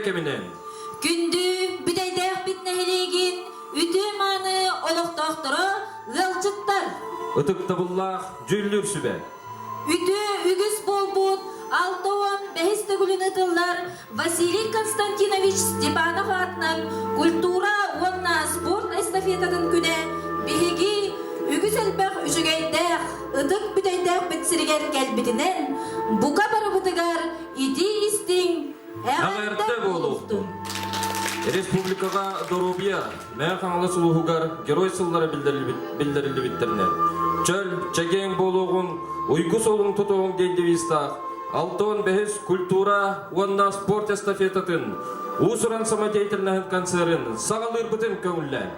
кэминэн! Күндү Бүтэйдээхпит нэһилиэгин үтүө-мааны олохтоохторо, ыалдьыттар! Ытыктабыллаах дьүүллүүр сүбэ! Үтүө үгүс буолбут 65 төгүлүн ытыллар Василий Константинович Степанов аатынан культура уонна спорт эстафетатын күнэ биһиги үгүс элбэх үчүгэйдээх, ытык бүтэйдээхпит сиригэр кэлбитинэн бука барыбытыгар итии-истиҥ Эҕэрдэ буолуохтун! Республикаҕа доруобуйа Мэҥэ Хаҥалас улууһугар Герой сыллара биллэриллибиттэринэн, чөл, чэгиэн буолуоҕун, уйгу суолун тутуоҕуҥ диэн девизтаах 65-ис культура уонна спорт эстафетатын уус-уран самодеятельноһын концерын саҕалыырбытын көҥүллээн.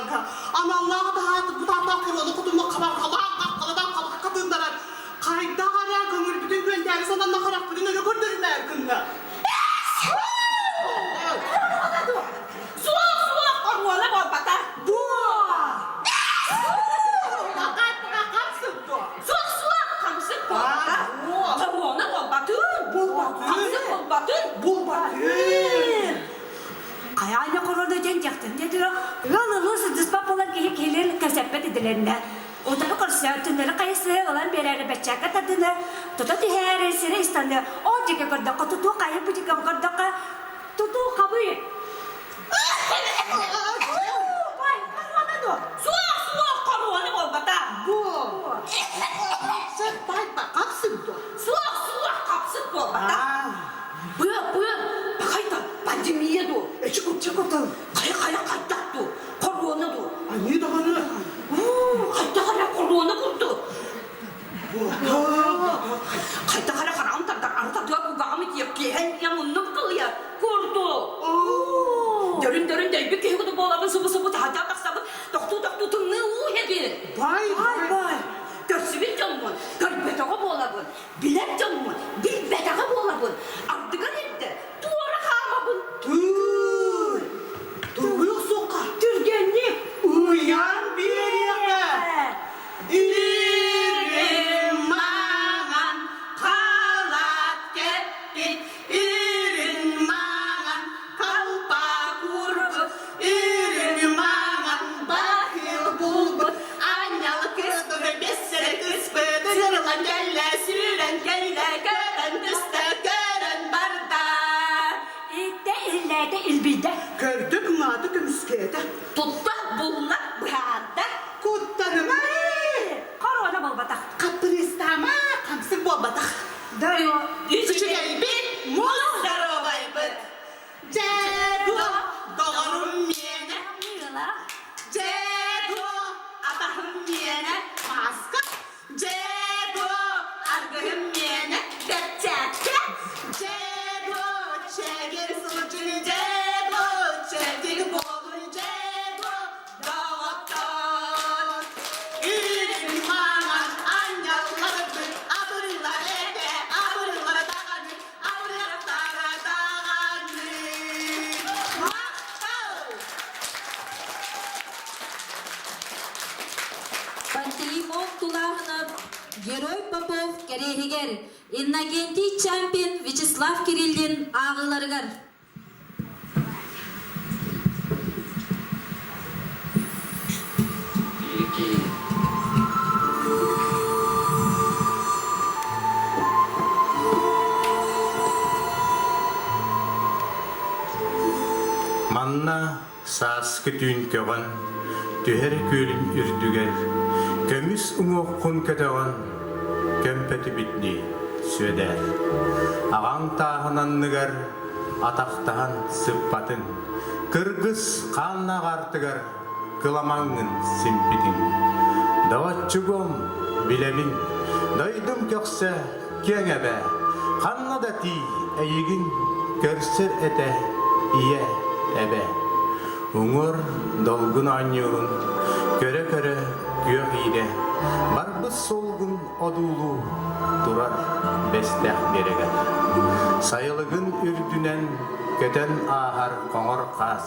барга аналлаах таһаат бутаатаах хоруону хотунна хабарҕалаах хаххалатаах хабахха тыыннарар хайдах эрэ көҥүлбүтүн күөнтээри сананна харахпытын өрө көрдөрүмээр гынна. Суох, суох, хоруона буолбата. Суох, суох, хамсык буолбата. Хоруона буолбатын. Хамсык буолбатын. Булбатын. Хайаана корона диэн дьахтар диэтилэр. Ыал ылыы сыдьыспат буолан киһи киһилэрин кэсэппэт идэлэннэ. Утары көрсө, түннэри хайысыһы ылан биэрээри бэччээккэ тардыны, тута түһээри сири истаны. Ол дьике көрдөххө, тутуу хайы бу дьике көрдөххө, тутуу хабый. Бай, корона дуо? Суох, суох, хоруона буолбата. Суох, суох, хапсык буолбата. Быа, быа, бахайда, пандемия дуо? Хайа, хайа, хайдах дуо? Хоруона дуо? Уу, хайдах эрэ хоруона курдук. Хайдах эрэ хараҕым тардар, арыт атыа кулгааҕым итийэр, киэһэн ийэ муннум кылыйар курдук. Дөрүн-дөрүн дөйбүт киһи курдук буолабын, субу-субу таһырдьа тахсабын, тохтуу-тохтуу тымныы уу иһэбин. Бай, бай. Көрсүбүт дьоммун, көрбөтөҕө буолабын, билэр дьоммун, билбэтэҕэ буолабын. Ардыгар эрдэ туора хаамабын. Тыый! Туруох суохха! Түргэнник! Уйан биэриэххэ! Үрүҥ маҥан халаат кэппит, үрүҥ маҥан халпаак уурбут, үрүҥ маҥан баһыл булбут, аанньал кыстыгы бэссэрэ кыспыт, сырылан кэллэ, сүүрэн кэллэ, көрөн түстэ, көрөн барда. Иттэ, иллээтэ, илбийдэ. Көрдө кыҥаата көмүскээтэ. Тутта, булла, быһаарда. Куттарыма! Корона буолбатах. Хаппырыыстаама, хамсык буолбатах. Дойо. Үчүгэйбит, муус здоровайбыт. Дьэ, дуо, доҕорум миэнэ. Дьэ, дуо, атаһым миэнэ. Маска. Дьэ, дуо, аргыһым миэнэ. Бэрчээккэ. Дьэ, дуо, чэгир сылдьын, дьэ, дуо, чэбдик буолун, дьэ, дуо, доҕоттор. Үрүҥ маҥан анньалларбыт абырылар этэ, абырылар даҕаны, абырыахтара даҕаны. Махтал! Пантелеймон Тулааһынов Герой Попов кэриэһигэр Иннокентий Чампин Вячеслав Кириллин ааҕыыларыгар. Манна сааскы түүн көҕөн, түһэр күөлүн үрдүгэр, көмүс уҥуоххун көтөҕөн, көмпөтүбүтнүү сүөдээр. Аҕаҥ тааһын анныгар атахтаһан сыппатын, кыргыс хааннаах артыгар кыламаҥҥын симпитиҥ. Доҕоччугум, билэбин, дойдум көхсө киэҥ эбэ, ханна да тиий эйигин көрсөр этэ ийэ эбэ. Уҥуор долгун оонньуурун көрө-көрө күөх иирэ, барбыт суолгун одуулуу турар бэстээх биэрэгэр. Сайылыгын үрдүнэн көтөн ааһар хоҥор хаас,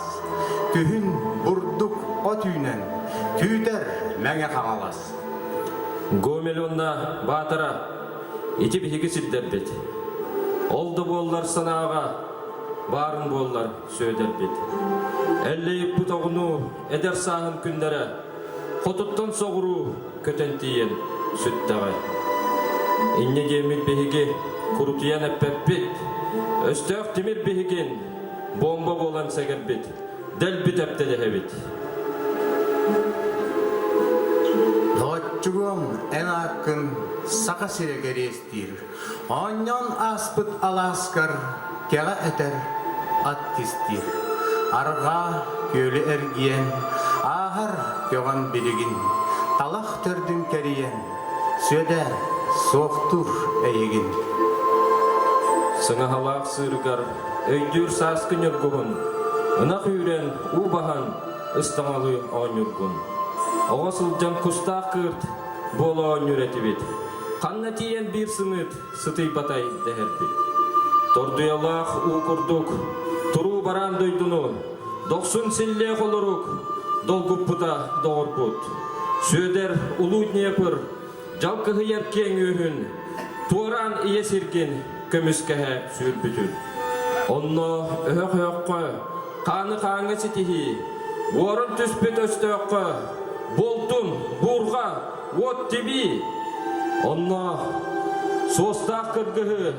күһүн бурдук от үүнэн күүтэр Мэҥэ Хаҥалас. Гомель уонна Баатара ити биһиги сирдэрбит. Ол да буоллар санааҕа баарын буоллар сүөдэрбит. Эллэйиппит оҕуну эдэр сааһын күннэрэ хотуттан соҕуруу көтөн тиийэн сүттэҕэ. Инньэ диэммит биһиги курутуйан эппэппит. Өстөөх тимир биһигин бомба буолан сэгэрбит, дэлби тэптэлэһэбит. Доҕоччугуом, эн ааккын Саха сирэ кэриэстиир. Оонньоон ааспыт алааскар кэҕэ этэр, ат кистиир. Арҕаа күөлү эргийэн, ааһар көҕөн билигин, талах төрдүн кэрийэн, Сүөдээр, суохтуур эйигин. Сыҥаһалаах сыырыгар өйдүүр сааскы ньургуһун, ынах үүрэн, уу баһан, ыстаҥалыы оонньуургун. Оҕо сылдьан кустаах кыырт буола оонньуур этибит. Ханна тиийэн биир сымыыт сытыйбатай дэһэрбит. Тордуйалаах уу курдук туруу бараан дойдуну дохсун силлиэх олорук долгуппута доҕорбут. Сүөдэр улуу Днепр дьалкыһыйар киэҥ үөһүн туораан ийэ сиргин көмүскэһэ сүүрбүтүн. Онно өһөх-өһөххө, хааны-хааҥҥа ситиһии, уоран түспүт өстөөххө буолтун, буурҕа, уот тибии. Онно суостаах кыргыһы,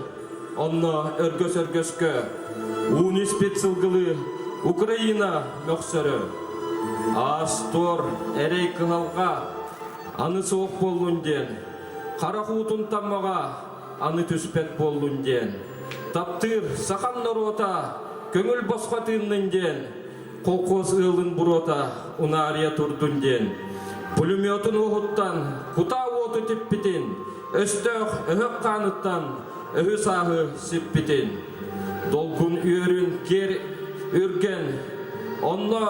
онно өргөс-өргөскө ууну испит сылгылыы Украина мөхсөрө. Аас-туор, эрэй-кыһалҕа аны суох буоллун диэн, харах уутун таммаҕа аны түспэт буоллун диэн, таптыыр сахам норуота көҥүл босхо тыыннын диэн, колхоз ыалын буруота унаарыйа турдун диэн, пулеметун уоһуттан кутаа уоту типпитин, өстөөх өһөх хааныттан өһү-сааһы сиппитин, долгун үөрүн киэр үргэн, онно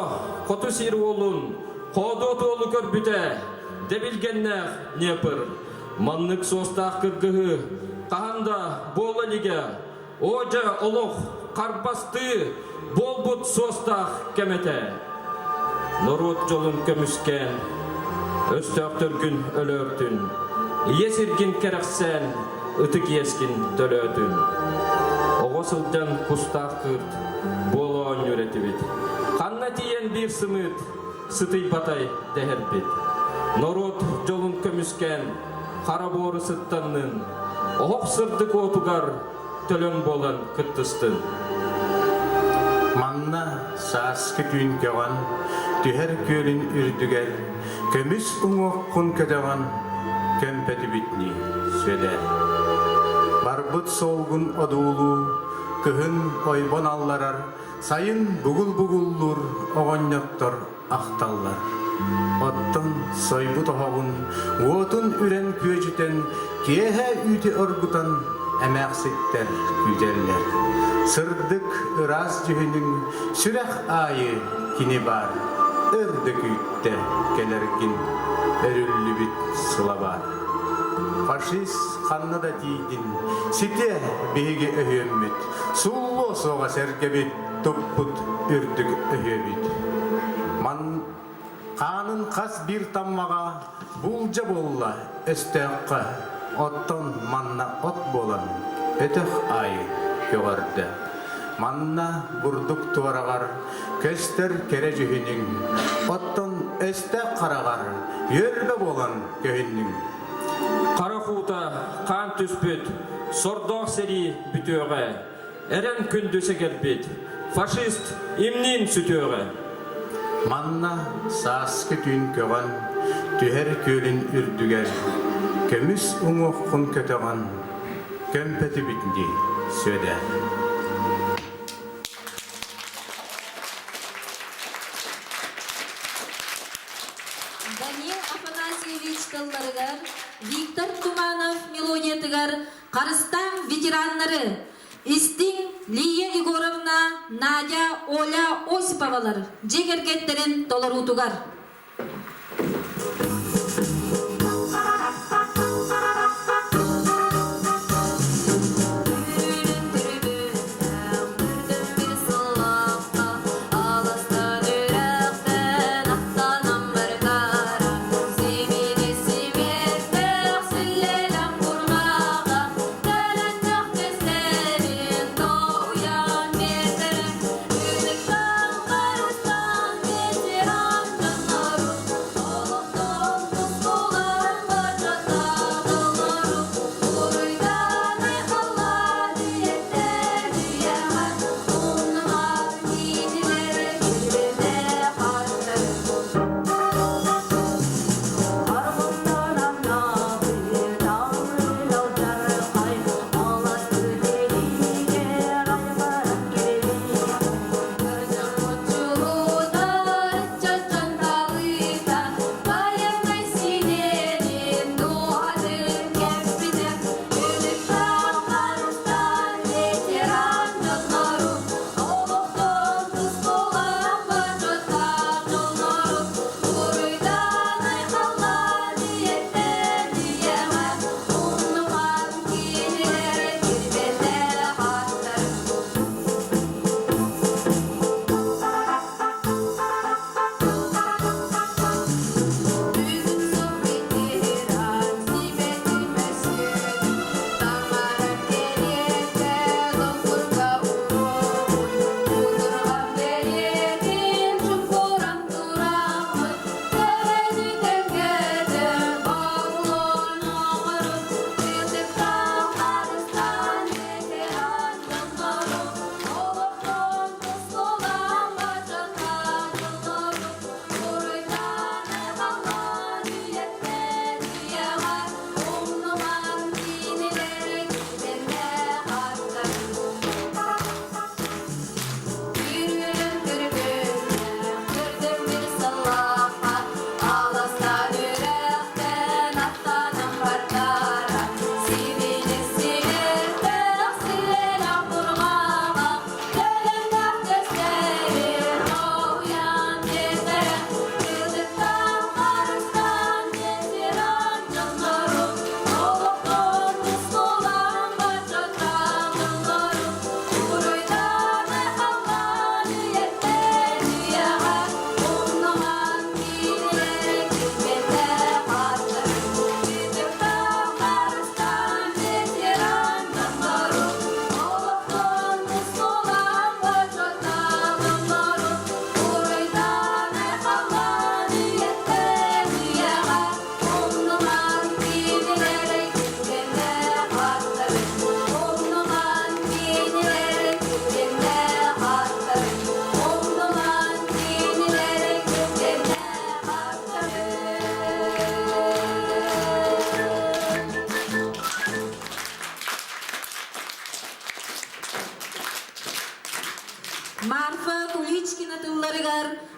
хоту сир уолун Хоодуот уолу көрбүтэ, дэбилгэннээх Днепр. Маннык суостаах кыргыһыы хаһан да буола илигэ. Оо дьэ, олох харбастыы буолбут суостаах кэм этэ. Норуот дьолун көмүскээн, өстөөхтөргүн өлөөртүн, ийэ сиргин кэрэхсээн, ытык иэскин төлөөтүн. Оҕо сылдьан кустаах кыырт буола оонньуур этибит. Ханна тиийэн биир сымыыт сытыйбатай дэһэрбит. Норуот дьолун көмүскээн, хара буору сыттаннын, оһох сырдык уотугар төлөн буолан кыттыстын. Манна сааскы түүн көҕөн, түһэр күөлүн үрдүгэр, көмүс уҥуоххун көтөҕөн, көмпөтүбүтнии сүөдээр. Барбыт суолгун одуулуу, кыһын ойбон алларар, Сайын бугул-бугуллуур оҕонньоттор ахталлар. Оттон сойбут оһоҕун уотун үрэн күөдьүтэн, киэһэ үүтү оргутан эмээхситтэр күүтэллэр. Сырдык, ыраас дьүһүнүҥ сүрэх аайы кини баар, өр да күүттэ кэлэргин, өрүллүбүт сылабаар. Фашист ханна да тиийдин, ситиэ биһиги өһүөммүт, Суллуо суоҕа сэргэбит, туппут үрдүк өһүөбүт. Ман хаанын хас биир таммаҕа буулдьа буолла өстөөххө, оттон манна от буолан өтөх аайы көҕөрдө. Манна бурдук туораҕар көстөр кэрэ дьүһүнүҥ, оттон өстөөх хараҕар үөрбэ буолан көһүннүҥ. Хара хуута хаан түспүт, сордоох сэрии бүтүөҕэ, эрэн күндү сэгэрбит, фашист имниин сүтүөҕэ. Манна сааскы түүн көҕөн, түһэр күөлүн үрдүгэр, көмүс уҥуоххун көтөҕөн, көмпөтүбүт дии, Сүөдээр. Данил Афанасьевич тылларыгар, Виктор Туманов мелодиятыгар Харыстаан ветераннары истиҥ Лия Егоровна, Надя, Оля Осиповалар дьиэ кэргэттэрин толоруутугар.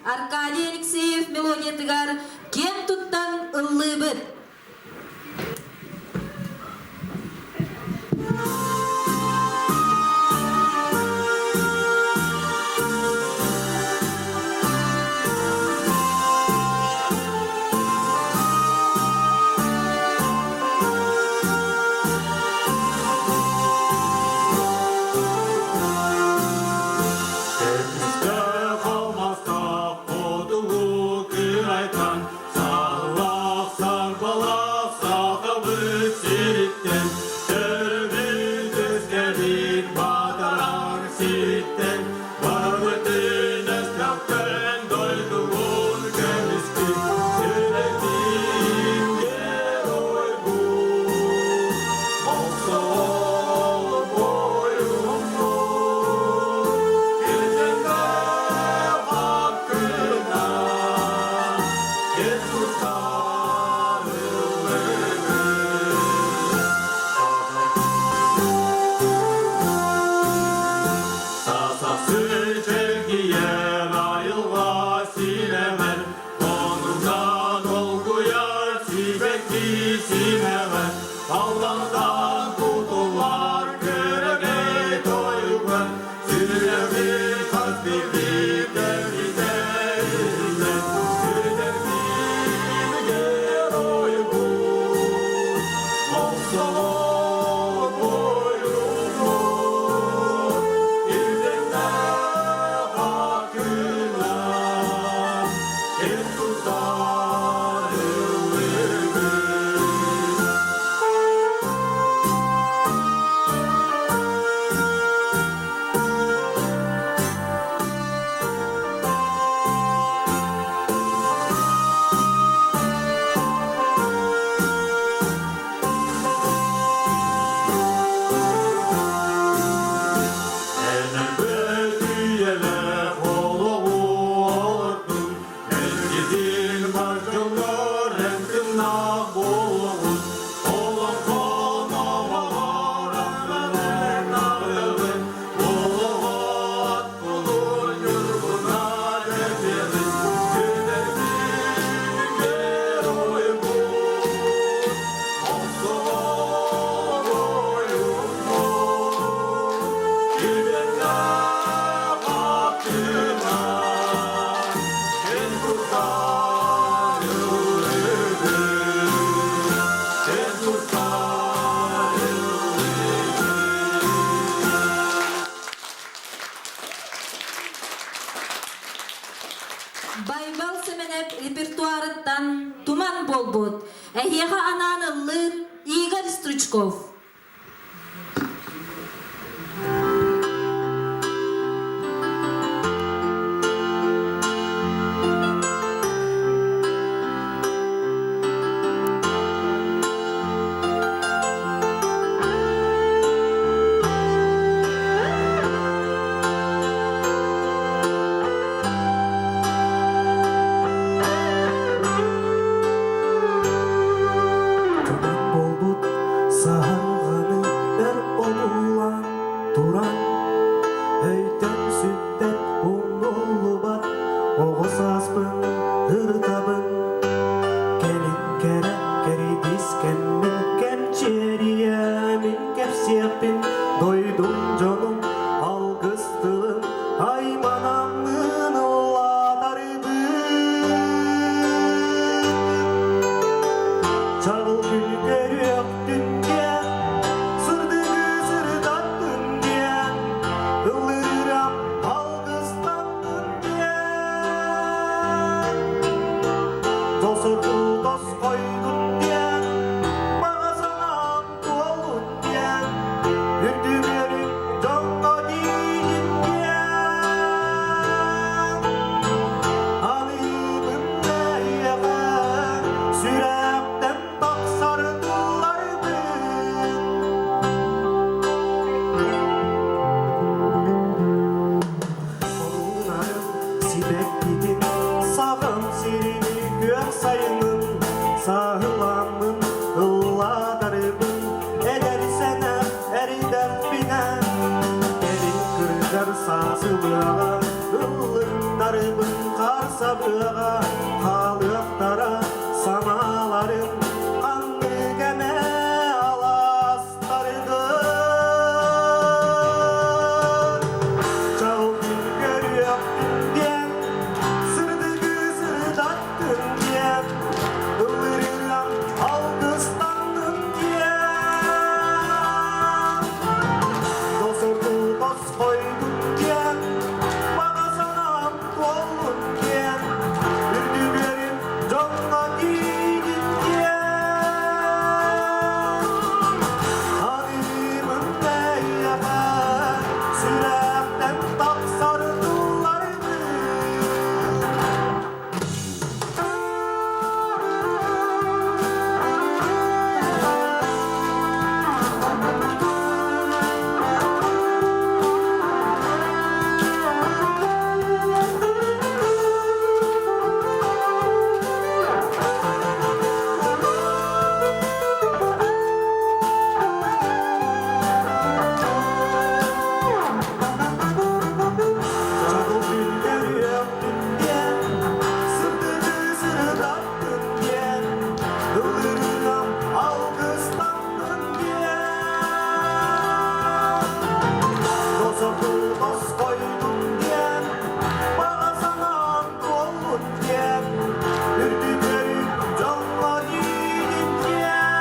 Аркадий Алексеев мелодиятыгар киэн туттан ыллыыбыт. Байбал Сэмэнэп репертуарыттан туман буолбут эһиэхэ анаан ыллыыр Игорь Стручков. Туман буолбут саһарҕаны өр одуулаан туран өйтөн сүппэт умнуллубат оҕо сааспын ырытабын кэлин кэрэ кэридис кэммин кэмчиэрийэмин кэпсиэхпин дойдум дьонум алгыс тылын айманаммын ыллатарбын Чаҕыл күн көрүөхтүн диэн, сырдыгы сырдаттын диэн, ыллыырам алгыстаттын диэн. Досоргу тосхойдун диэн, баҕа санаам туоллун диэн, үрдүгэрин дьоҥҥо диигин диэн. Аныыбын эйиэхэ, сүрэхтэн тахсар тылларбын. Олунарын сибэккитин, саҕам сирини күөх сайынын, саһыламмын ыллаатарыбын, эдэр сэнэх эридэхпинэ, кэлин кырдьар саас ылыаҕа, ыллыктарыбын хаар сабыаҕа хаалыахтара санааларым ханнык эмэ алаастарыгар Чалгын көрүөхпүн диэн сырдыгы сырдаттын диэн ыллырыам алгыстаннын диэн Досорду тосхойдун диэн баҕа санаам туоллун диэн үрдүгэрин дьоҥҥо тиийдин диэн Аныыбын тэйиэхэ сүрэхтэн тахсар тылларбын. Чаҕыл күллэриэхпин диэн, сырдыгы сырдаттын диэн, ыллырыам алгыстаннын диэн. Досорду тосхойдун диэн, баҕа санаам туоллун диэн, үрдүкэрин дьоҥҥо диидин диэн.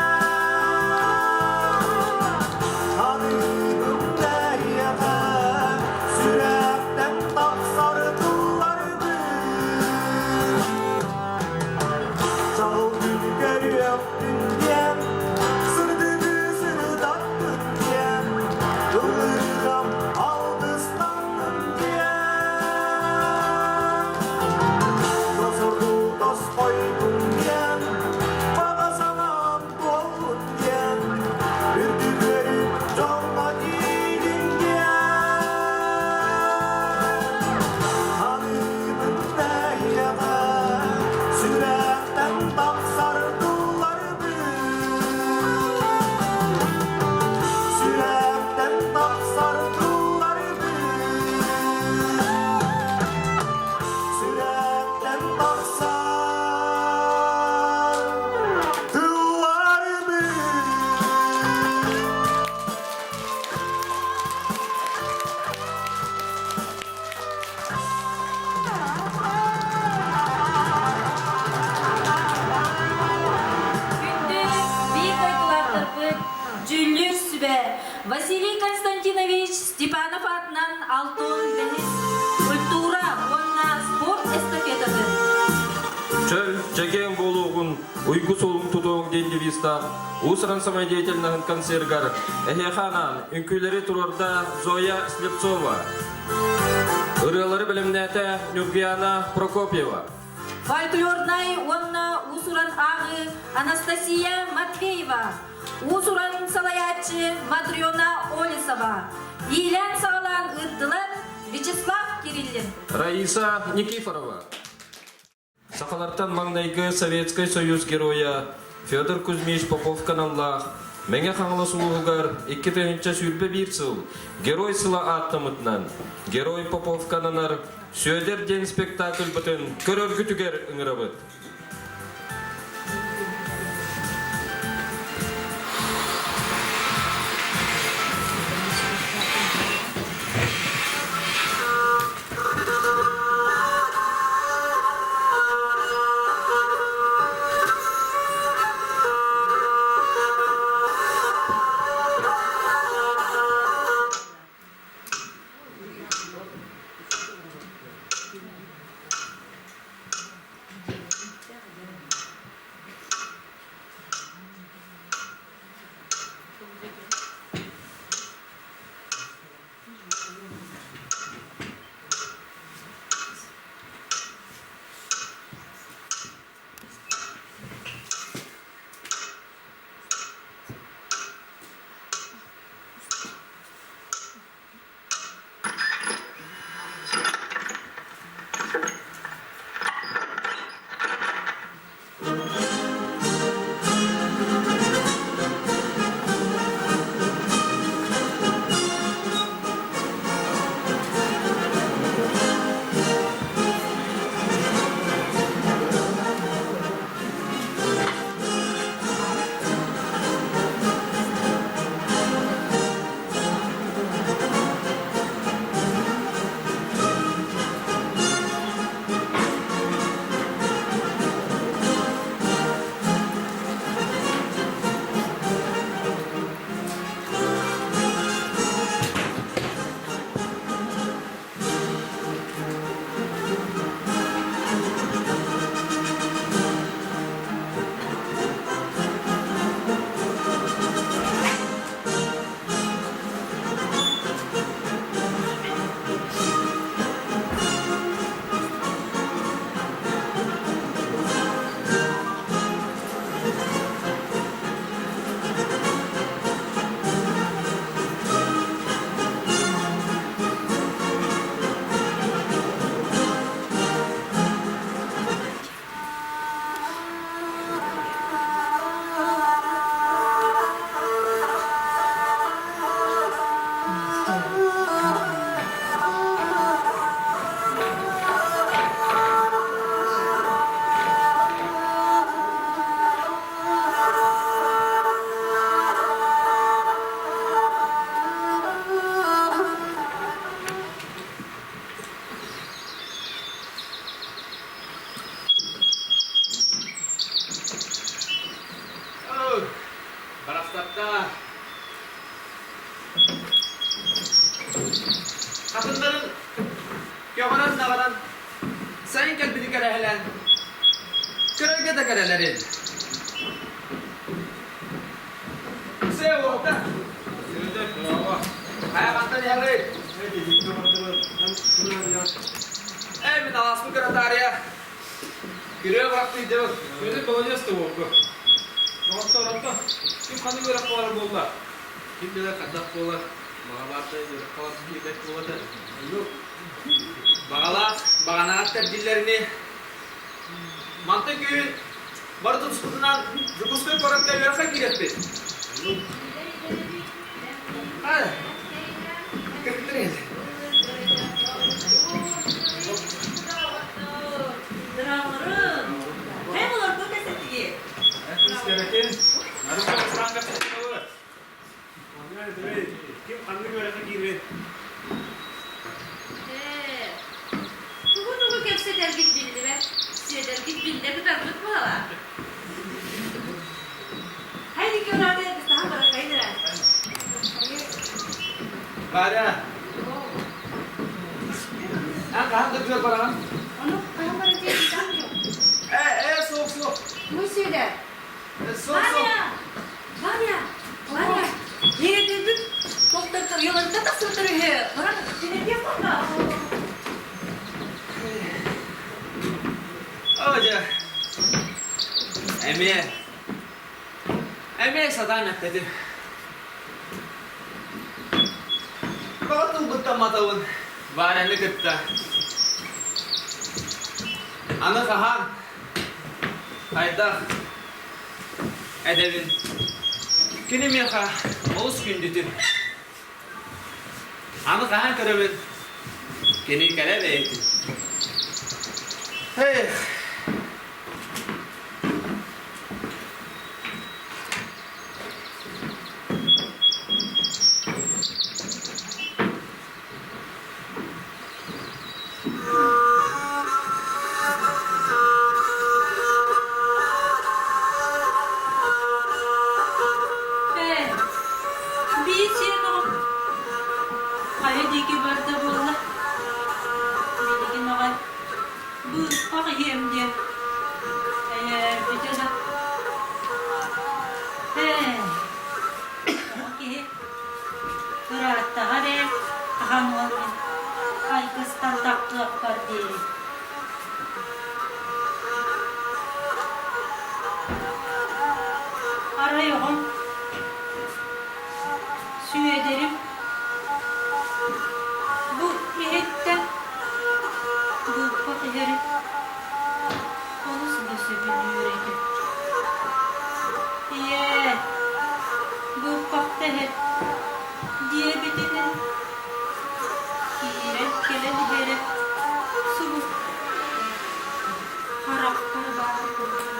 Аныыбын тэйиэхэ, сүрэхтэн тахсар тылларбын. Чаҕыл күн көрүөхпүн диэн, сырдыгы сырдаттын диэн, ыллыырам алгыстаннын диэн. Досорду тосхойдун диэн, баҕа санаам туоллун диэн, үрдүгүөрү дьоҥҥо тиийдин диэн. Аныыбын тэйиэхэ, сүрэхтэн тахсар тылларбын. Сүрэхтэн тахсар тылларбын. Сүрэхтэн тахсар тылларбын. Күндү биир дойдулаахтарбыт дьүүллүүр сүбэ Василий Константинович Степанов аатынан Алтон бэһис культура уонна спорт эстафетатын Чөл, чэгиэн буолуоҕун, уйгу суолун тутуоҥ диэн девизтаах уус-уран самодеятельноһын концергар эһиэхэ анаан үҥкүүлэри туруорда Зоя Слепцова. Ырыалары бэлэмнээтэ Нюргуяна Прокопьева. Фольклорнай уонна уус-уран ааҕыы Анастасия Матвеева, уус-уран салайааччы Матрена Олесова, иилээн-саҕалаан ыыттылар Вячеслав Кириллин. Раиса Никифорова. Сахалартан маҥнайгы Советскай Союз Геройа Федор Кузьмич Попов каналлаах Мэҥэ Хаҥалас улууһугар 2021 сыл Герой сыла ааттаммытынан Герой Попов кананар Сүөдэр диэн спектакльбытын көрөргүтүгэр ыҥырабыт. Барахсаттар. Хатыннарын көҕөрөн даҕанан сайын кэлбити кэрэһэлээн көрөргө да кэрэлэрин. Все, уолта. Хайа хантан иһэҕий? Эй, мин алааспын көрө таарыйа. Күрүө бырахтыйдыбыт. Күрүө молодец да буолку. Доҕоттор, онто ким ханнык үөрэх буолар буолла? Ким билэр хайдах буолар? Баҕалаах үөрэх халас киирбэт буолата. Баҕалаах баҕанаҕа тэрдиллэрини мантан күһүн бары тутуспутунан Дьокуускай куоракка үөрэххэ киирэппит. Ай, кэптирин. Драмырын. Hem олорду кэсэтиги. Кэбэтин. Нарыка ыстаан кэпсэтиги. Ким ханнык үөрэххэ киирбит? Ээ, тугу-тугу кэпсэтэргит биллибэт, сиэтэргит биллэ кытарбыт буолаа. Хайди көрөөрү саха баракайдыра. Варя. А, хаһан да күөл бараҕын? Ону хаһан бара диэн Э, э, суох, суох. Ну сюда. Суох, суох. Ваня! Ваня! Ваня! Ийэтибит тохтор йылында тахсыбыттар үһү. Баран тинэргиэх буолла. Оо, дьэ. Эмиэ. Эмиэ сатаан эппэтим. Тоҕо тылбыттан матабын Варяны кытта. Аны хаһан, хайдах эдэбин. Кини миэхэ олус күндүтүн. Аны хаһан көрөбүн, кини кэрэ бэйэтин. Эх, Ээ, биир сиэн оҕом хайа диэки барда буолла. Билигин аҕай быыппах иһиэм диэн эйээрбитэ да. Ээ, оҕо киһи Ырааттаҕа эрэ хаһан уол мин айгыстан таххыахпар диэри. Арай оҕом Сүөдэрим бу иһиттэн быыппах иһэрин олус да сөбүлүүр этим. Ийээ, быыппахта иһэр диэбитинэн киирэн кэлэн иһэрэ субу харахпар баар курдук.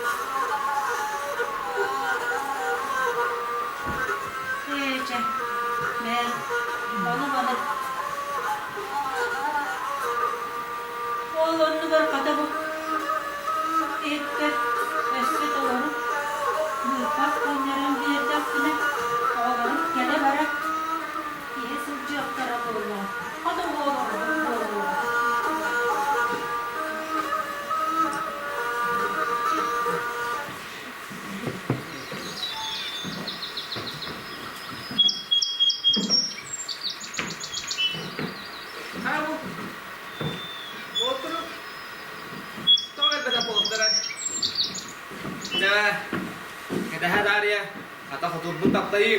Ээ чэ, мээр, ону-маны. Ол оннугар хата бу иһиттэр өссө толору быыппах ханньаран биэрдэхпинэ, оҕолорум кэлэ-бара киһи сылдьыахтара буоллаҕа, хата уолурбут буолуоҕа. Хаабы Отуруп тоҕо элбэтэх буолуохтарай? Дьэ, кэтэһэ таарыйа, хата хотурбун таптайыы.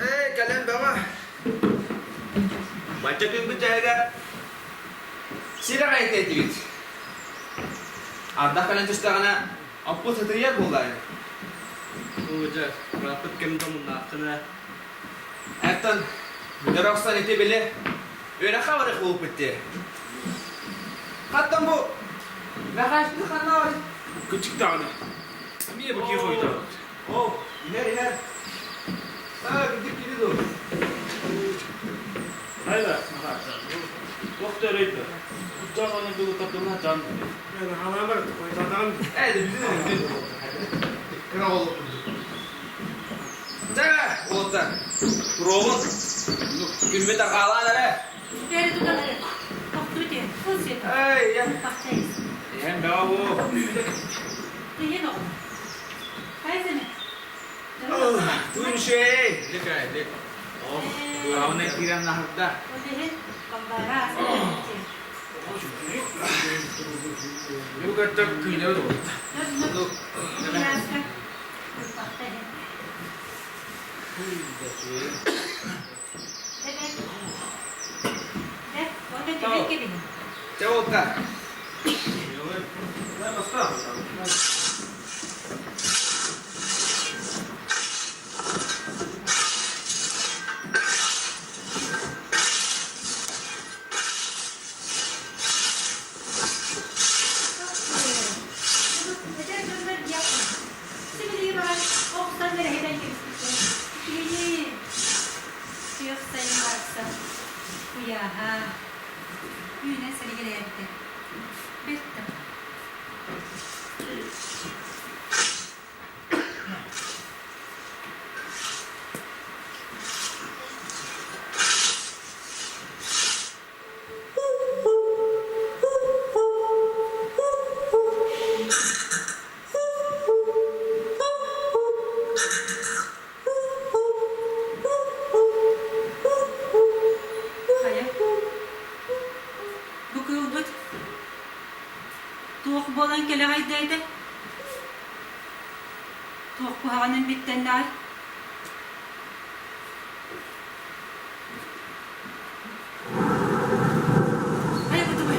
Ээ, кэлэн бөҕө. Бачча күн бүтэһигэр сир аҕай этиэтибит. Ардах кэлэн түстэҕинэ, оппут сытыйар буоллаҕай. Оо, дьэ, ырааппыт кэм да муннааххын ээ. Оттон бүтэр охсон ити били үөрэххэ барыах буолбут дии. Хаттан бу Мэхээччини ханна? Кычык даҕаны. Эмиэ бакыы хойутаабыт. Оо, иһэр иһэр. Аа, кырдьык кини дуу? Хайда, Махар. Туох да өрөй да. Курдаах ону дылы тардылла сатаан Ханаамар хойутаатаҕын. Ээ, бүтүн бүтүн. Кыра оҕолор курдук. Чэ, уолаттар, туруоҕун. Күммүт арҕаалаан эрэ. Бэри тутан эрэ. Тохтуу диэн. Кыл сиэтэ. Эй, ийэ. Бахчайыс. Иһэн бөҕө буо. Тыйын оҕо. Хайземе. Туун үчүгэй. Лик ай, лик. Главное киирэн наһарда. Ол иһин бамбара ааспыт. Бу каттак күүнэ буолла. Чэ, уолаттар. Күөх сайын барахсан куйааһа үүнэн сэлигилээбитэ бэрт да Хайа, бу кыылбыт туох буолан кэлэҕэйдээтэ? Туох куһаҕанын биттэннэҕэй? Хайа бутубуй?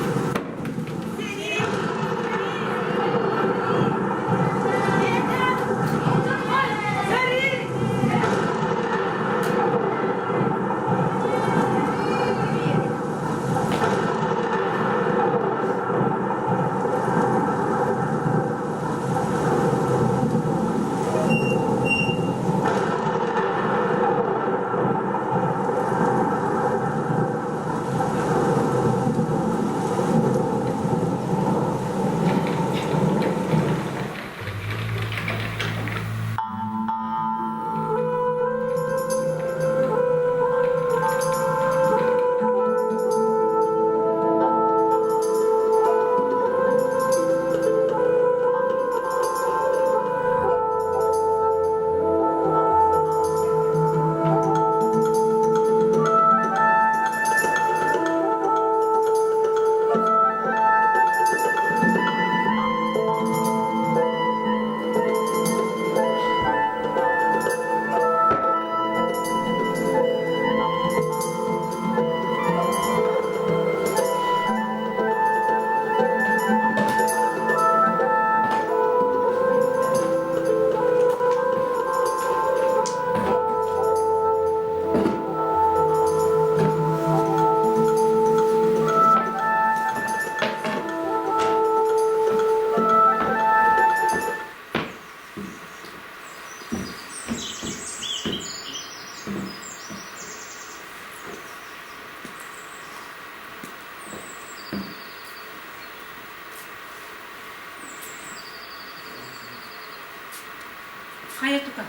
Хайа тука?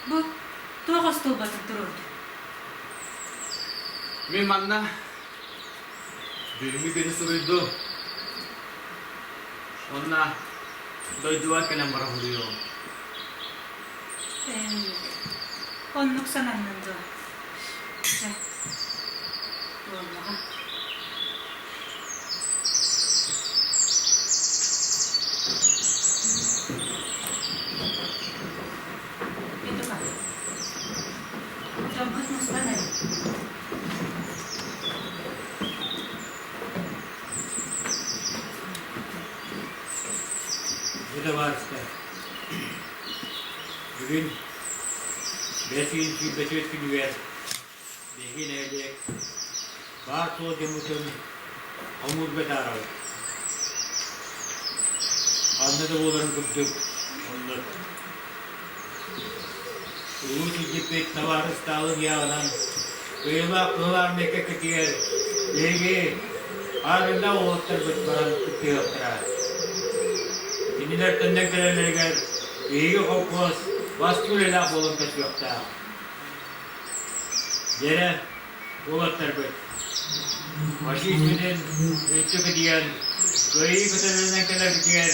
Бу туох остуолбатын туруорду? Мин манна бүгүҥҥү күнү суруйдум. Уонна дойдубар кэлэн бара суруйуоҕум. Оннук сананнын дуо? Чэ, буоллаҕа. Петуха, дьоммут мустан эрэ. Бу табаарыстар, бүгүн 524 күнүгэр биһиги нэһилиэк баар суол дьоммутун хомуурга таарабыт. Ханна да буоларын курдук, оннук. Улуу сирдьиппит табаарыс Сталин ыйааҕынан Кыайыылаах Кыһыл Армия кэккэтигэр биһиги аарыҥнаах уолаттарбыт баран кыттыһыахтара. Кинилэр төннөн кэлэллэригэр биһиги холкуос бастыҥ үлэлээх буолан көстүөхтээх. Дьэрэ, уолаттарбыт, фашизминин үлтү кытыйан, кыайыы көтөллөнөн кэлэрбитигэр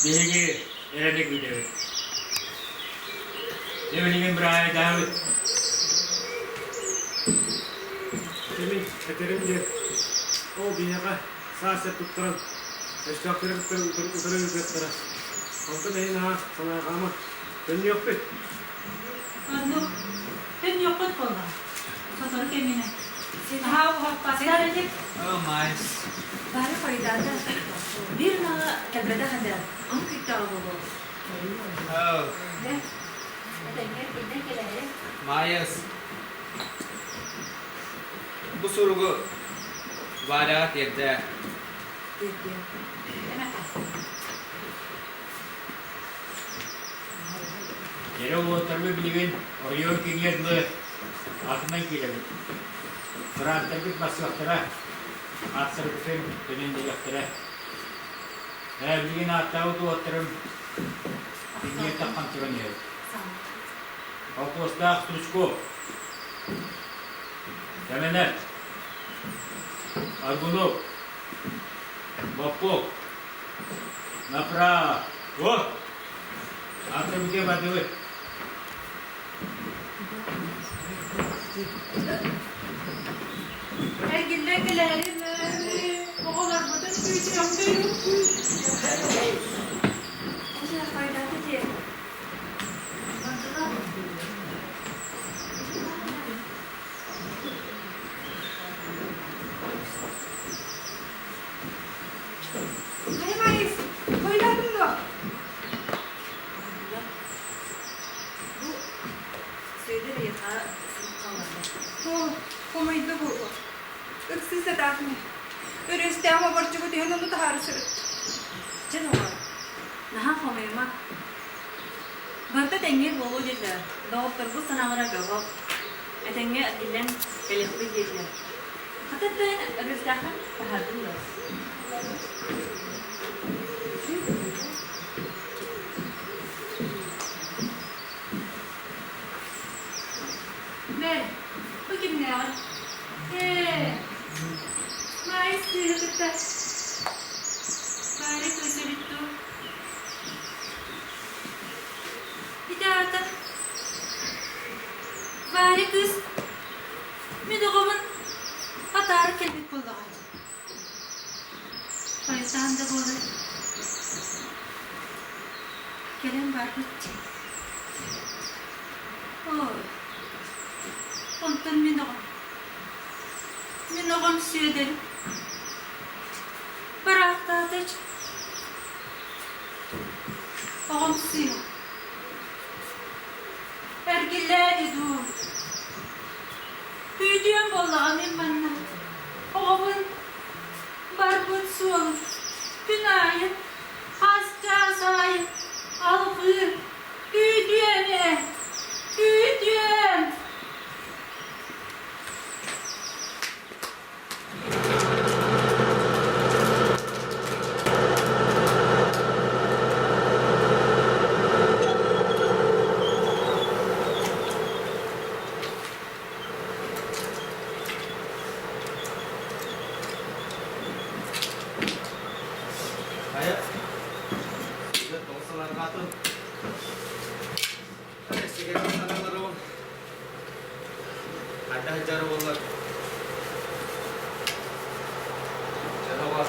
биһиги эрэнэ күүтэбит. Дьэ билигин быраайдаабыт. Кимин этэрим диэн, ол биһиэхэ саас-сэп туттаран, өстөөхтөрү кытта утары ыытыахтара. Онтон эһи наһаа санаарҕаама, төннүөхпүт. Оннук. Төннүөххүт буоллаҕа. Сотору кэминэн. Наһаа уһаппаттар ини. Оо, Майс. Бары хойутаата. Биир ынаҕа кэлбэтэх этэ. Ону күүттэҕэ буолуо. Оо. Дьэ, этэҥҥэ киирдэн кэлээри. Майас. Бу суругу Варяҕа тиэрдээ. Тиэрдиэм. Эмэхэ. Дьэрэ уолаттарбыт билигин оройуон кииҥҥэ дылы атынан киирэбит. Бырааттарбыт барсыахтара, ааттарбытын төнөн диэхтэрэ. Ээ, билигин ааттаабыт уолаттарым кинигэ таххан туран иһэбит. Холкуостаах Стручков, Сэмэнэп, Аргунов, Боппуок, Направо! О! Аты где бардыбыт? Эргиллэн кэлээрим оҕолорбутун күүтүөхтүү. Хайа Маайыс, хойутаатыҥ дуо? Бу Сүөдэр эйиэхэ сурук хаалларда. Оо, хомойдо буолуо. Ыксыы сатаатым. Өрүстээх оборчугу түһэн ону таһаара сырыт. Чэ доҕор, наһаа хомойума. Барыта тэҥҥэ буолуо диэтилэр. Доҕотторбут санаалара бөҕөх. Этэҥҥэ эргиллэн кэлиэхпит диэтилэр. Хата эн өрүстээххин таһаардыҥ дуо? Бэл, бу кимнээҕий? Ээ, Маайыс кыыһы кытта Варя кыыс эбит дуу? Ити аата Варя кыыс мин оҕобун атаара кэлбит буоллаҕа дии. Хойутаан да буолар. Кэлэн барбыт дии. Ой, онтон мин оҕом. Мин оҕом Сүөдэрим. Бараахтаатач. Оҕом сыыһа. Эргиллээри дуу. Күүтүөм буоллаҕа мин манна. Оҕобун барбыт суолум күн аайы, хас чаас аайы алҕыыр. Күүтүөм ээ, күүтүөм! Хайа, тоҕо санаарҕаатын? Сигэри санааларым хайдах дьары буоллар Чароҕор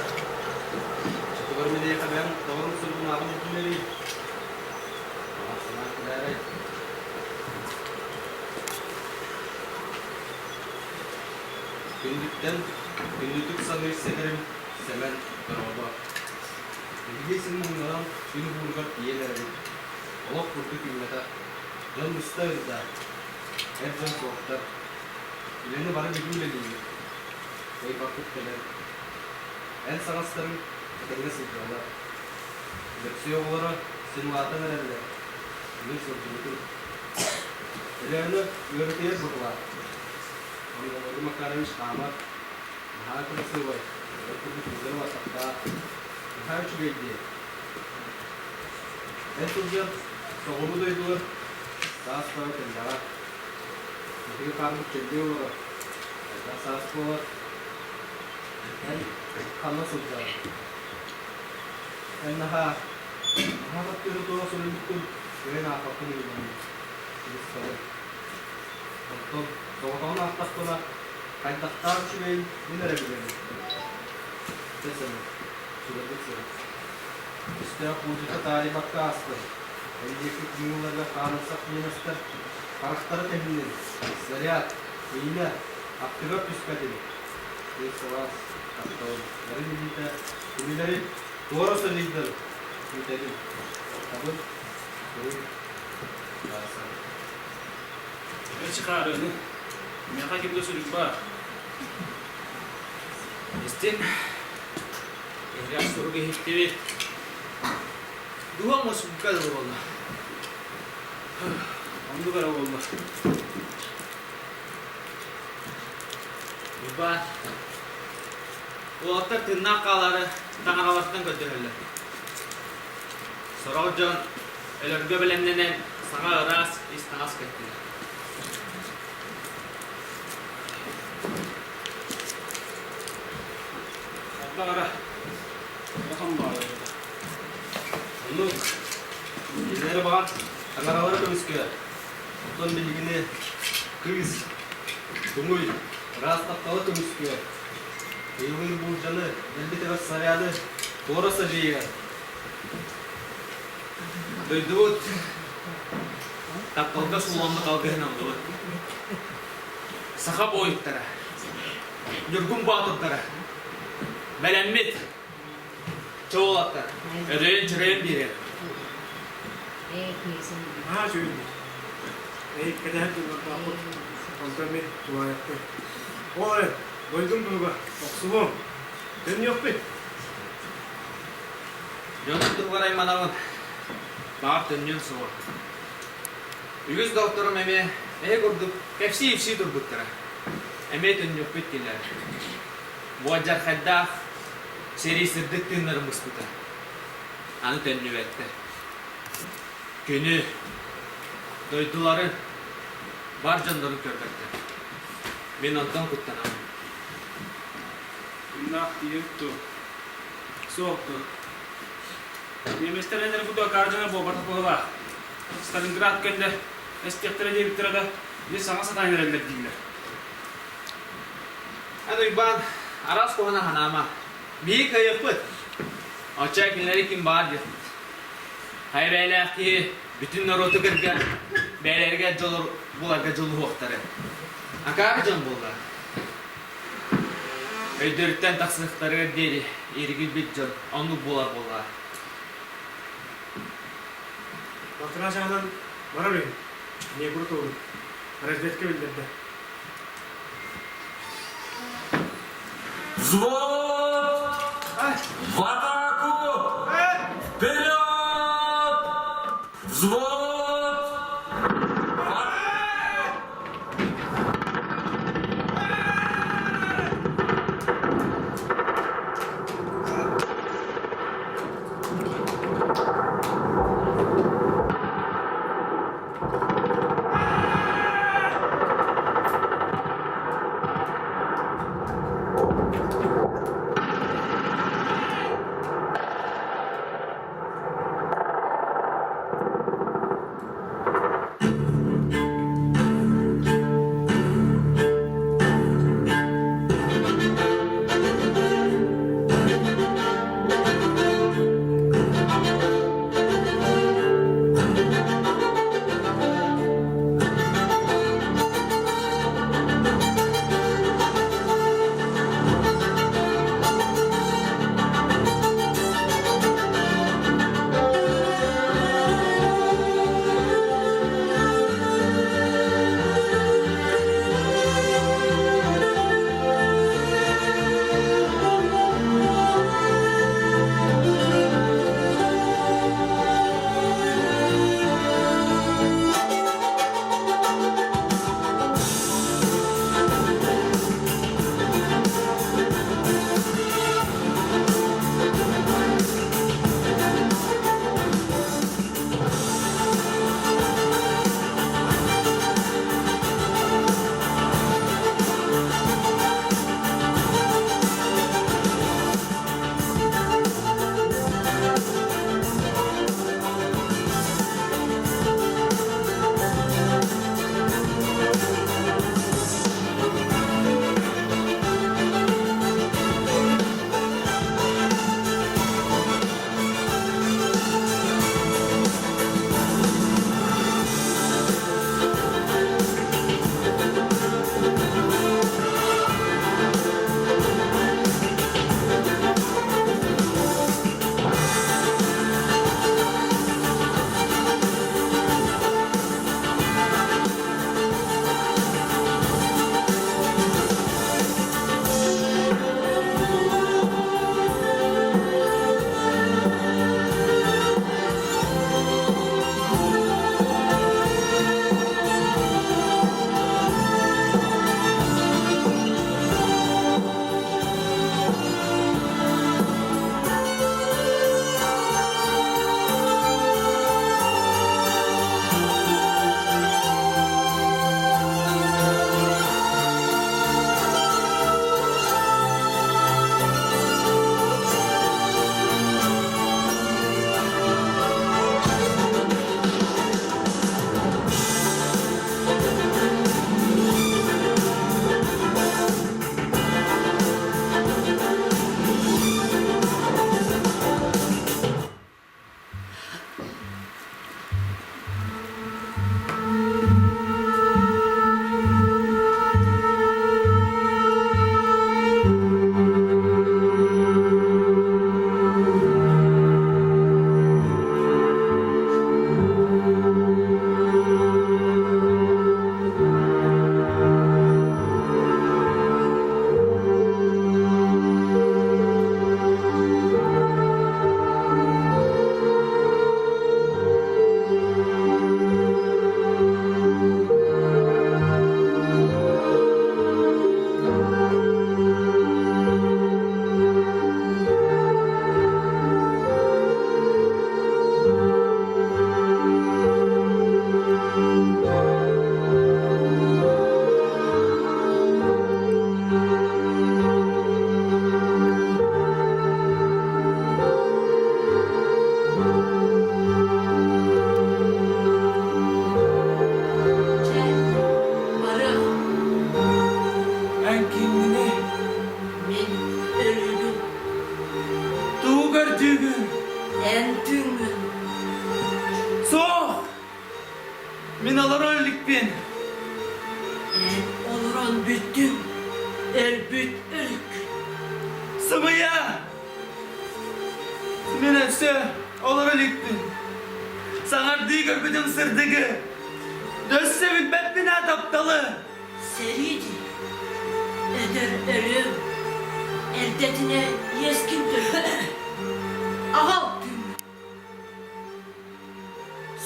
чутугар миниэхэ бэйэм доҕорум суругун ааҕан иһитиннэрий санаа кэлээрэй Күндүттэн күндүтүк саныыр сэгэрим Сэмэн дорообо. Биһиги син муҥнанан күн уһууругар тиийэн эрэбит. Олох курдук үүммэтэх. Дьон муста ыырда. Эр дьон суохтар. Үлэни бары билии үлэлиибит. Кыайбаппыт кэлэр. Эн саҥастарыҥ этэҥҥэ сылдьаллар. Лөксөй оҕолоро син улаатан эрэллэр, мин сылдьыбытым. Өлөөнө ыарытыйар быһыылаах. Ону Макарович хаамар, наһаа кырасыабай, ол курдук кыргыра баттахтаах, наһаа үчүгэй дии. Эн сылдьан соҕуруу дойдугар саас бара кэллэҕэ. Биһиги хаарбыт чэлгий олорор, хайдах саас буолар? Эн ханна сылдьаҕын? Эн наһаа, наһаа баттыыры туора суруйбуккун, кыайан аахпаппын ыйылланным. Кыбыстабын. Онтон соҕотоҕун аахтахпына, хайдахтаах үчүгэйин мин эрэ билэбин. Дьэ Сэмэн, судургук сырыт. Өстөөх буулдьата таарыйбакка ааспыт. Эйиэхэ кыылларга хаанымсах немецтэр харахтара тэһиннин, снаряд, миинэ, аттыгар түспэтин. Биир сылаас тапталым нарын илиитэ кинилэри туора садьыйдын, күүтэбин, табын, суруй, Вася. Чыхаарыны, миэхэ ким да суруйбат. Истин, иһирэх сурук иһиттибит. Дууһам мусукка дылы буолла. Оннук эрэ буолла. Уйбаан, уолаттар тыыннаах хаалаары таҥаралартан көрдөһөллөр. Сорох дьон өлөргө бэлэмнэнэн саҥа ыраас ис таҥас кэттилэр. Хайдах эрэ улахан баҕайы. Оннук. Кинилэри баҕар таҥаралара көмүскүө. Оттон биһигини кыыс, туҥуй, ыраас таптала көмүскүө. Ыйылыыр буулдьаны, дэлби тэбэр снаряды туора садьыйыа. Дойдубут тапталга сууламмыт алгыһын ыллыбыт. Саха буойуттара, Ньургун боотурдара, бэлэммит Чоолаттар, өрөйөн-чөрөйөн биэрэр. Наһаа үчүгэй. Эйиккэтэһэн турбаттаахпыт. Онтон мин тулаайахпын. Ол эрэн, дойдум туһугар охсуһуом. Төннүөхпүт. Дьонум туһугар айманабын. Баҕар төннүөн суоҕа. Үгүс докторум эмиэ эһи курдук кэпсии-ипсии турбуттара. Эмиэ төннүөхпүт дииллэр. Буодьархайдаах сэрии сырдык тыыннарын быспыта. Аны төннүбэттэр. Күнү, дойдуларын, бар дьоннорун көрбөттөр. Мин онтон куттанабын. Тыыннаах тиийэбит дуо? Суох дуо? Немецтэр энэр бу акаары дьоно буолбатах быһыылаах. Сталинград кэннэ эстиэхтэрэ диэбиттэрэ да, ити саҥа сатаан эрэллэр дииллэр. Эн Уйбаан, араас куһана ханаама. Биһиги кыайыахпыт. Оччо кинилэри ким баар диэхпит. Хайа бэйэлээх киһи бүтүн норуоту кырга бэйэлэригэр дьолор буларга дьулуһуохтары. Акаары дьон буолла. Өйдөрүттэн тахсыахтарыгар диэри иригирбит дьон оннук буолар буоллаҕа. Балтараа чааһынан барар үһү. Днепр туолун. Разведка биллэрдэ. Взвод! В атаку! Вперед! Взвод! көрдүүгүн? Эн түүҥҥүн. Суох! Мин олорон иликпин. Эн олорон бүттүҥ, өлбүт өлүккүн. Сымыйа! Мин өссө олоро иликпин. Саҥардыы көрбүтүм сырдыгы. Өссө билбэппин аа тапталы. Сэрии дии. Эдэр өлүөм. Эрдэтинэ иэскин төлөө. Аҕал түүҥҥү.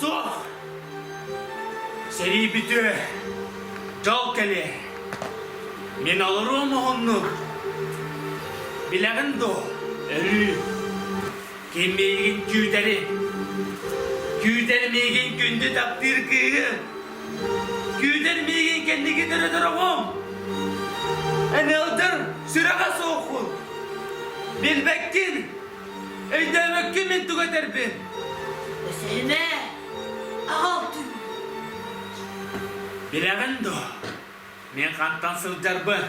Суох! Сэрии бүтүө, дьол кэлиэ. Мин олоруом уһуннук. Билэҕин дуо, өрүү ким миигин күүтэрин? Күүтэр миигин күндү таптыыр кыыһым. Күүтэр миигин кэнники төрөтөр оҕом. Эн ыалдьар сүрэҕэ суоххун. Билбэккин, Өйдөөбөккүн мин тугу этэрбин? Өсөһүмэ, аҕал түүн. Билэҕин дуо, мин хантан сылдьарбын?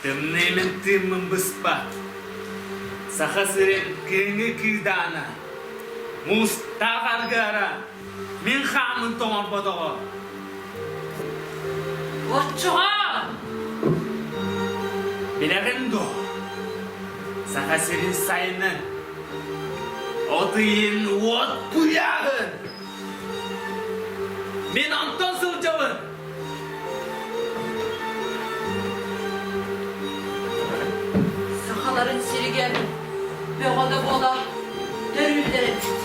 Тымныы мин тыыммын быспат. Саха сирин кыыҥы кыыдаана, муустаах аргыара мин хааммын тоҥорботоҕо. Оччоҕо! Билэҕин дуо, Саха сирин сайынын, от ыйын уот куйааһын! Мин онтон сылдьабын! Сахаларын сиригэр бөҕө да буола төрүүллэр эбит.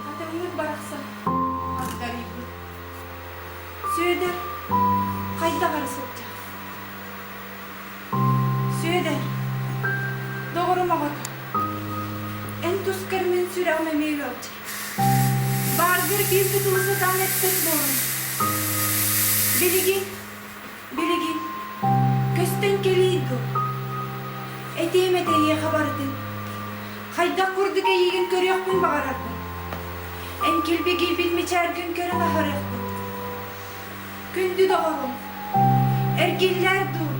Хатыҥмыт барахсан хагдарыйбыт. Сүөдэр хайдах эрэ сылдьар. Сүөдэр, доҕорум оҕото, эн тускар мин сүрэҕим эмиэ ыалдьар. Бааргар биир да тылы сатаан эппэт буолан. Билигин, билигин, көстөн кэлиий дуо? Этиэм этэ эйиэхэ барытын. Хайдах курдук эйиигин көрүөхпүн баҕарарбын. Эн килбигийбит мичээргин көрөн аһарыахпын. Күндү доҕорум, эргиллээр дуу,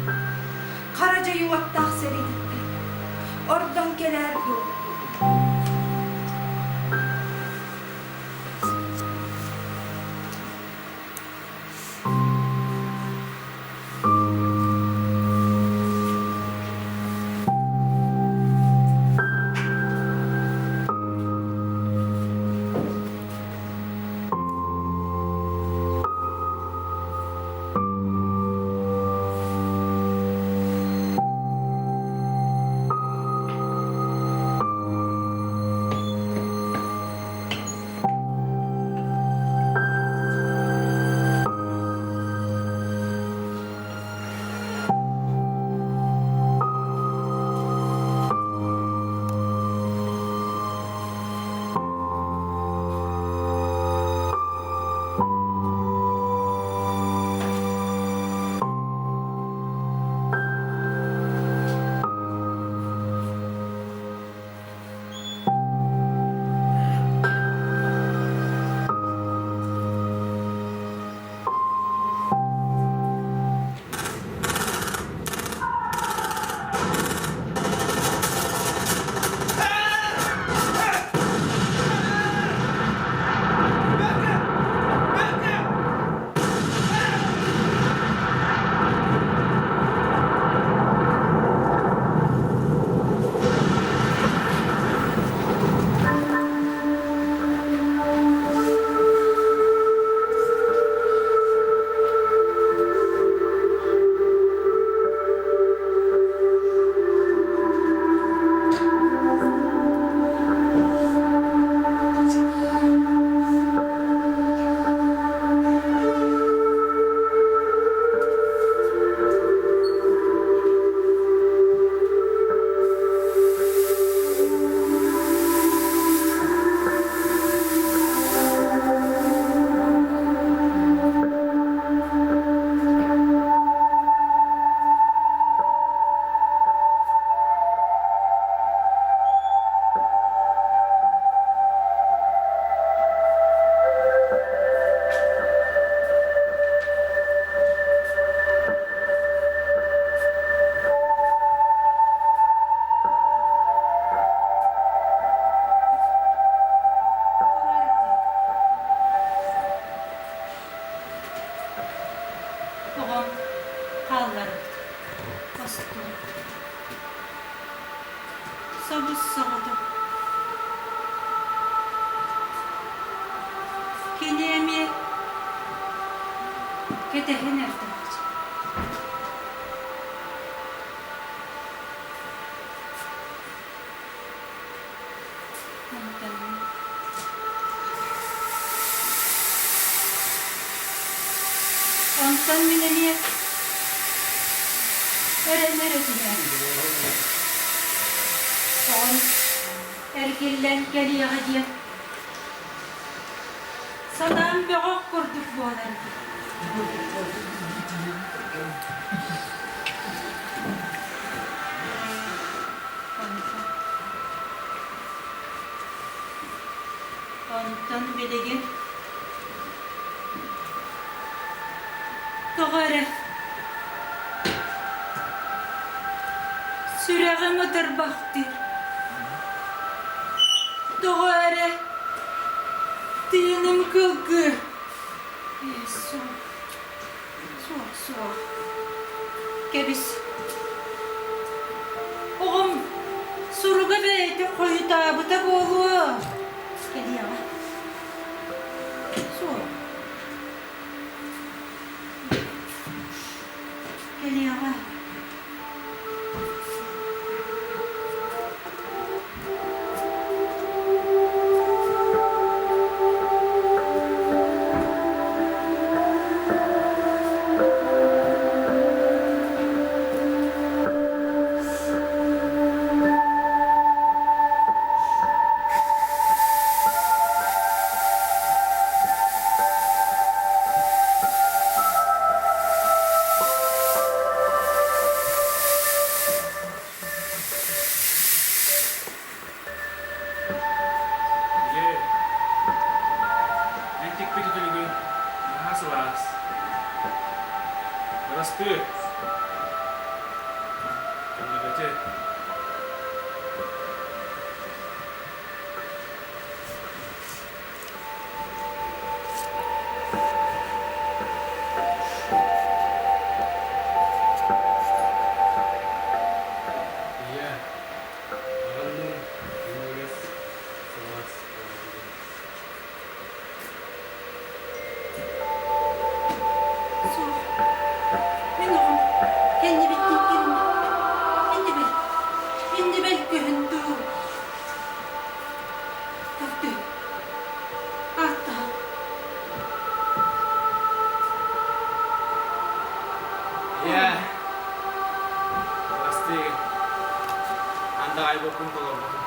хара дьайы уоттаах сэриититтэн, ордон кэлээр дуу. Собус-соҕотох. Кини эмиэ кэтэһэн эрдэҕэ. Онтон Онтон мин эмиэ эрэнэр этим. Оҕом эргиллэн кэлиэҕэ диэн санаам бөҕөх курдук буолар Онтон билигин тоҕо эрэ сүрэҕим ытырбахтыыр. Тоҕо эрэ тыыным кылгыыр. Суох, суох, суох. Кэбис. Оҕом суруга бэйэтэ хойутаабыта буолуо. Кэлиэҕэ. Суох. Кэлиэҕэ. Били, эн тикпит үтүлүгүн наһаа сылаас. Бырастыы. Көннөбөтү. Ийээ, аҕанныын минньигэс сылаас буоллун. Суох. Мин оҕом кэннибиттэн кэллэ. Иннибэр, иннибэр көһүн дуу. Көрдү. Ааттаһа. Ийээ, бырастыы, андаҕайбыппын толорбутум.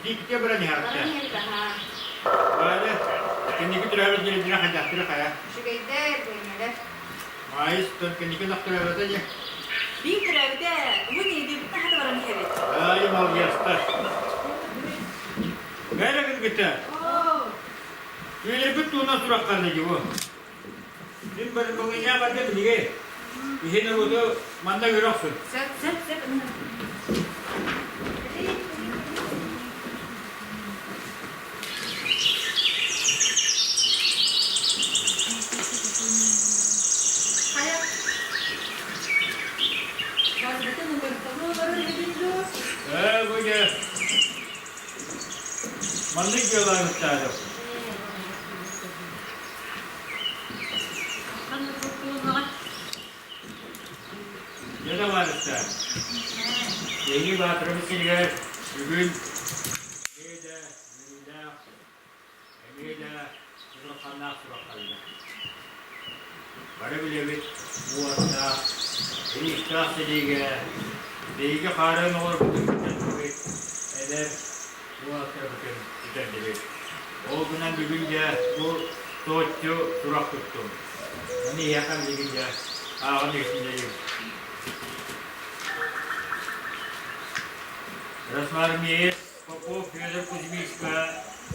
ити баран иһэҕиттэ. Баран иһэбит аһаа. Бааны, кэнники төрөөбүт дьиэлэрэ хайдахтара хайа? Үчүгэйдэр, бэйэлэр. Маайыс, тон кэнники нохторөөбөтө дьэ. Биир төрөөбүтэ, уһун иэдийбит хата баран иһэбит. Ай, молодецтар. Бэйэ кыргыттар. Түүлэрбит туһунан сурахханна дии бу. Мин балыҥньаа барда билиги. Иһин ылыты манна көрө охсун. Сөп, сөп, сөп. Хайа? Барбытын ыҥырталыы олорор эбит дуо? Ээ, бу дьэ. Маннык дьыалаабыттаатым. Дьэ табаарыстар, эһиги баатырабыт сиригэр бүгүн эмиэ да үөрүүлээх, эмиэ да кутурҕаннаах сурах кэллэ. Бары билэбит, уоттаах, ыйыктаах сэриигэ биһиги хаарыан оҕолорбутун бүтэрдибит, эдэр уолаттарбытын бүтэрдибит. Ол гынан бүгүн дьэ бу туоччу сурах туттум. Маны эһиэхэ билигин дьэ ааҕан иһитиннэриим. Красноармеец Попов Федор Кузьмичка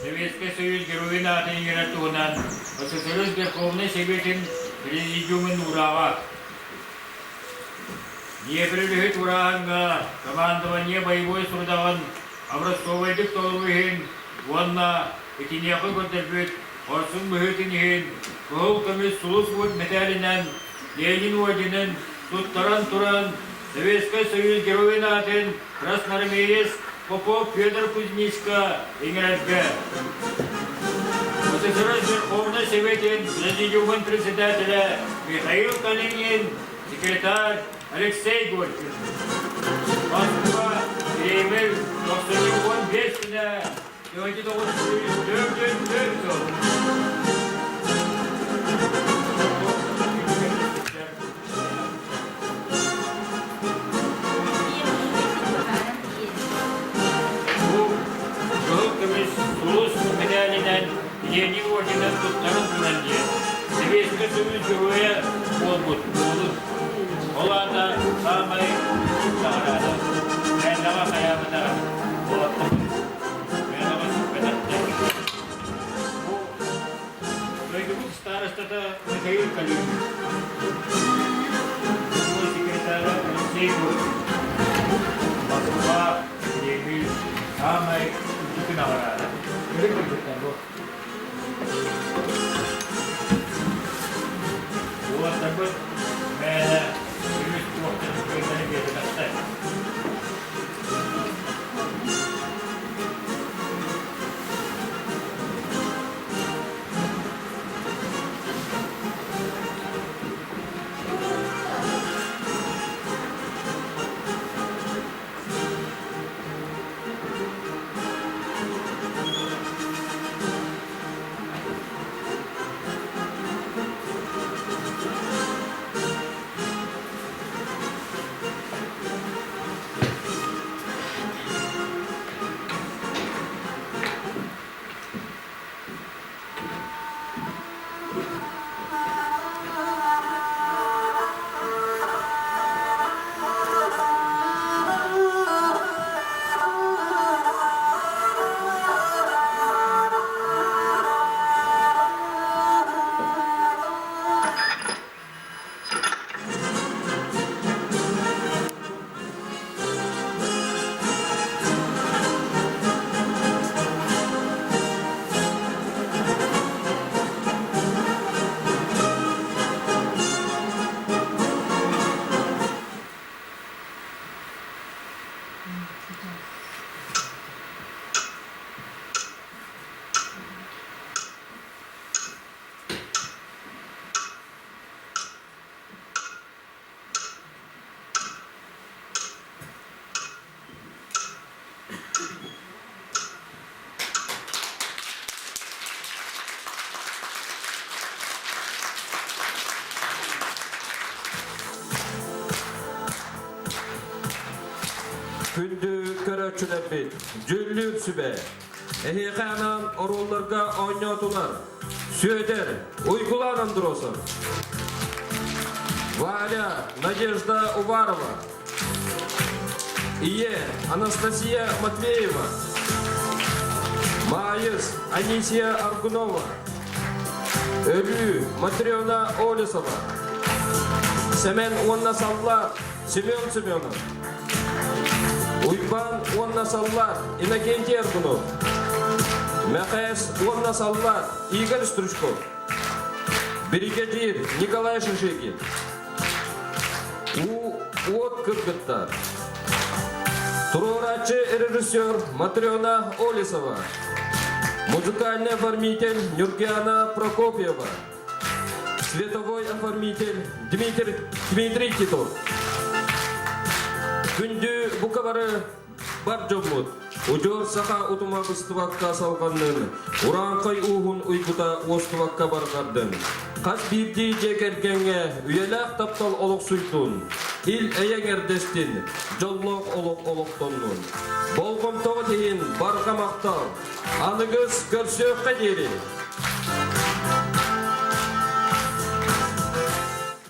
Советскай Союз Геройун аатын иҥэрэр туһунан СССР Верховнай Советын Президиумун уурааҕа. Днепр урааһыҥҥа командование боевой сорудаҕын образцовайдык толоруу иһин уонна итиниэхэ көрдөрбүт хорсун быһыытын иһин Кыһыл көмүс сулус мэтээлинэн Ленин орденын туттаран туран Советскай Союз Геройун аатын красноармеец Попов Федор Кузьмичка иҥэрэргэ. СССР Верховнай Советын Президиумун председателэ Михаил Калинин, секретарь Алексей Горький. Москва, Кремль, 95 күнэ, 1944 сыл. Бу Кыһыл көмүс сулус мэтээлинэн Ленин орденын туттарын туран диэн Советскай Союз Геройа буолбут буолун. Ол аата саамай наҕараада. Мээнэҕэ хайаабатаҕа уолаттарбыт мээнэҕэ сүппэтэхтэр. Бу дойдубут старостата Михаил Калинин. Секретаря Алексей Горький. Москва, Кремль саамай үрдүкү наҕараада. Көрүҥ кыргыттар бу. Уолаттарбыт мээнэ көмүс туохтан кыайдары биэрбэтэхтэр. көрөөччүлэрбит, дьүүллүүр сүбэ, эһиэхэ анаан оруолларга оонньоотулар Сүөдэр, Уйгулаан Андросов, Валя, Надежда Уварова, Ие, Анастасия Матвеева, Маайыс, Анисия Аргунова, Өлүү, Матрена Олесова, Сэмэн уонна Салла, Семен Семенов, Уйбаан уонна Салла, Иннокентий Аргунов, Мэхээс уонна Салла, Игорь Стручков, Биригэдьиир Николай Шишигин, У уот кыргыттар, Туруорааччы режиссер Матрена Олесова, музыкальный оформитель Нюргиана Прокопьева, световой оформитель Дмитрий, Дмитрий Титов. Күндү бука бары бар дьоммут, удьуор саха утума быстыбакка салҕаннын, урааҥхай ууһун уйгута уостубакка барҕардын. Хас биирдии дьиэ кэргэҥҥэ үйэлээх таптал олохсуйдун, ил эйэҥ эрдэстин, дьоллоох олох олохтоннун. Болҕомтоҕут иһин барҕа махтал! Аныгыс көрсүөххэ диэри!